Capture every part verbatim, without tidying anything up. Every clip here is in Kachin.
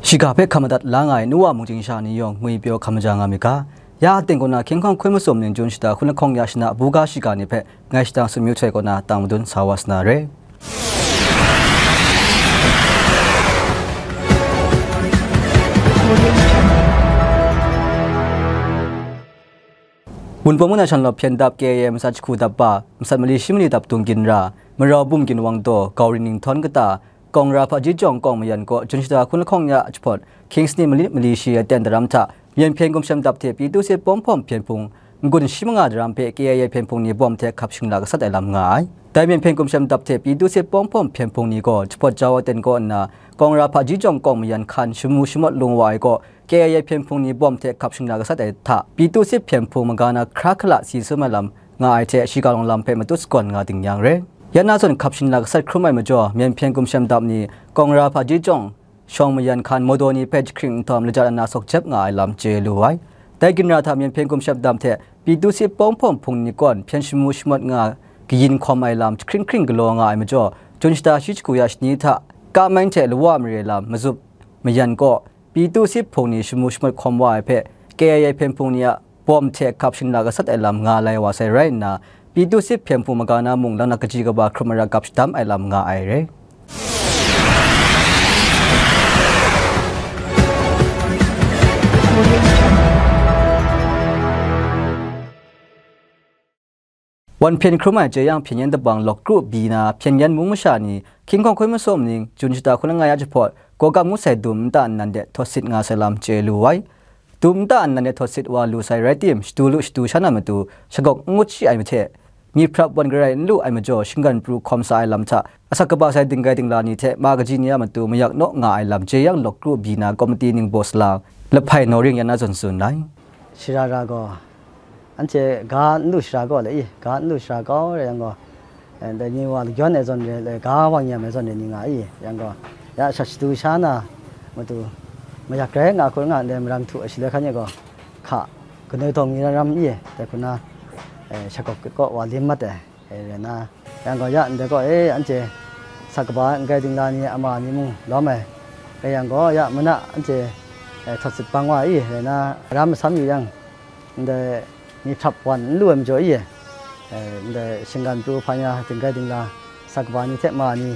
Shiga hpe hkam madat la nga ai nu wa mungchying sha ni yawng ngwi pyaw hkam maja nga myit ga, ya aten kaw na hkying hkawng hkoi masum ning Jun shata hkun lahkawng ya shana buga shiga ni hpe ngai shadang sumyu htoi kaw na tang madun sa wa sa na re. Wunpawng mung na shan lawp hpyen dap K I A masat jahku dap ba, masat mali shi mali dap dung ginra, marau bum ginwang daw, gau ring ning htawn kata, kawng ra hpaji jawng kawng mayan kaw Jun shata hkun lahkawng ya jahpawt, Kings ni mali mali shi aten daram hta, Myen hpyen gumshem dap hte Pyi Tu Sit Pawng Hpawm hpyen hpung, n-gun shi manga daram hpe K I A hpyen hpung ni bawm hte hkap shingla gasat ai lam nga ai. Dai Myen hpyen gumshem dap hte Pyi Tu Sit Pawng Hpawm hpyen hpung ni gaw jahpawt jau aten kaw nna, kawng ra hpaji jawng kawng mayan hkan shamu shamawt lung wa ai kaw, K I A hpyen hpung ni bawm hte hkap shingla gasat ai hta, Pyi Tu Sit hpyen hpung magana hkra hkala si sum ai lam nga ai hte, shiga lawng lam hpe matut sagawn nga ding yang re. Ya na zawn hkap shingla gasat hkrum ai majaw, Myen hpyen gumshem dap ni, kawng ra hpaji jawng, shawng mayan hkan mawdaw ni hpe jahkring nhtawm lajat ana sawk jep nga ai lam chye lu ai. Dai ginra hta Myen hpyen gumshem dap hte Pyi Tu Sit Pawng Hpawm hpung ni kawn hpyen shamu shamawt nga kayin hkawm ai lam jahkring hkring galaw nga ai majaw, Jun shata shi jahku ya shani hta, Kameng hte Lawa mare lam mazup mayan kaw, Pyi Tu Sit hpung ni shamu shamawt hkawm wa ai hpe, K I A hpyen hpung ni a bawm hte hkap shingla gasat ai lam nga lai wa sai rai nna, Pyi Tu Sit hpyen hpung magana mung laknak kaji kaba hkrum ai ra gap shadam ai lam nga ai re. Wan hpyen hkrum ai jeyang hpyen yen dabang lawk kru bi na hpyen yen mung masha ni hkying hkawng hkoi masum ning Jun shata hkun langai a jahpawt, Gawgap ngut sai dum nta nnan de htawt sit nga sai lam chye lu ai. Dum nta nnan de htawt sit wa lu sai rai tim, shatu lu shatu shan a matu shagawk n ngut shi ai mahte, myit hprap wan garai n lu ai majaw, shinggan pru hkawm sa ai lam hta, asak kaba sai dinggai dingla ni hte ma kaji ni a matu mayak naw nga ai lam jeyang lawk kru bi na komiti ningbaw salang, Lahpai Nawring yan na zawn tsun ai. Shara ra gaw, anhte ga n lu shara gaw le i, ga n lu shara kau re yang gaw, eh, dai ni wa lagyawn ai zawn re, le ga wang yam ai zawn re ni nga i, yang gaw, ya shat shatu sha na matu mayak rai nga hkut nga ndai marang htu ai shaloi hkan e gaw, hka, kanoi dawng ni ram ram i, dai hku na, eh, shagawk kaw wa lim mat ai. E, rai na, yang gaw ya ndai gaw, e, anhte sak kaba n-gai dingla ni ama ni mung lawm ai. Rai yang gaw, ya mana anhte, e, htawt sit bang wa i, rai na, ram masam yu yang, ndai myit hprap wan n lu ai majaw i, e, ndai shinggan pru hpa nya dinggai dingla sak kaba ni hte ma ni,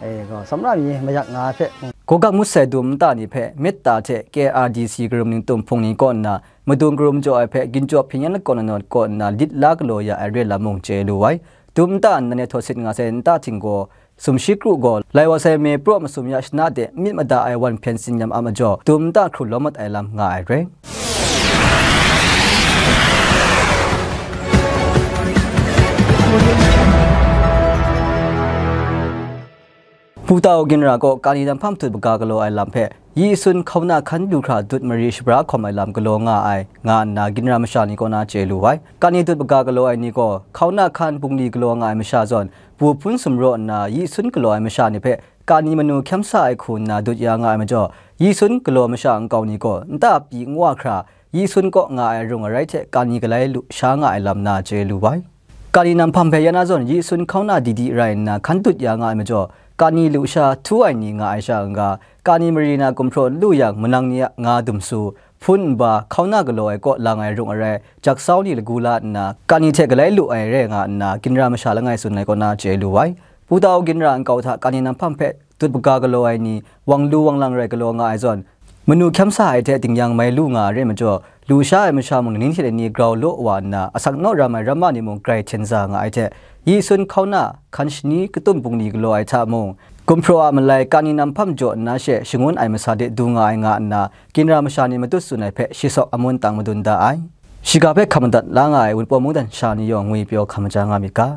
e, gaw, sawmra mi mayak nga ai hpe, Gawgap ngut sai dum nta ni hpe myit ta hte K R D C karum ningtum hpung ni kaw nna, madung karum jaw ai hpe, ginjaw hpyen yen lakawn lanawn kaw nna lit la galaw ya ai re lam mung chye lu ai. Dum nta nnan e htawt sit nga sai nta hting gaw, sumshi kru gaw, lai wa sai me praw masum ya shana de myit mada ai wan hpyen tsin yam a majaw, dum nta hkru lawm mat ai lam nga ai re. Putau ginra kaw kani nanghpam dut maga galaw ai lam hpe, yi sun hkauna hkan du hkra dut mari shabra hkawm ai lam galaw nga ai, nga nna ginra masha ni kaw na chye lu ai. Kani dut maga galaw ai ni gaw, hkauna hkan bungli galaw nga ai masha zawn, bu hpun sumraw nna yi sun galaw ai masha ni hpe, kani manu hkyam sa ai hku nna dut ya nga ai majaw, yi sun galaw masha nkau ni gaw, nta pyi n wa hkra, yi sun kaw nga ai arung arai hte kani galai lu sha nga ai lam na chye lu ai. Kani nanghpam hpe ya na zawn, yi sun hkauna di di rai nna hkan dut ya nga ai majaw, kani lu sha htu ai ni nga ai sha n-ga, kani mari na gumhpraw n lu yang, manang ni a nga dum su, hpun nba, hkauna galaw ai kaw lang ai rung arai, jaksau ni lagu la nna, kani hte galai lu ai re nga nna, ginra masha langai tsun ai kaw na chye lu ai. Putau ginra nkau hta kani nanghpam hpe dut maga galaw ai ni, wang lu wang lang rai galaw nga ai zawn, manu hkyam sa ai hte dingyang mai lu nga ai re majaw, lu sha ai masha mung lani hte lani grau law wa nna, asak naw ram ai ramma ni mung grai hten za nga ai hte, yi sun hkauna hkan shani katum bungli galaw ai hta mung, gumhpraw a malai kani nanghpam jaw nna she shangun ai masa de du nga ai nga nna, ginra masha ni matut tsun ai hpe shi sawk amun tang madun da ai. Shiga hpe hkam madat la nga ai Wunpawng mungdan sha ni yawng ngwi pyaw hkam maja nga myit ga.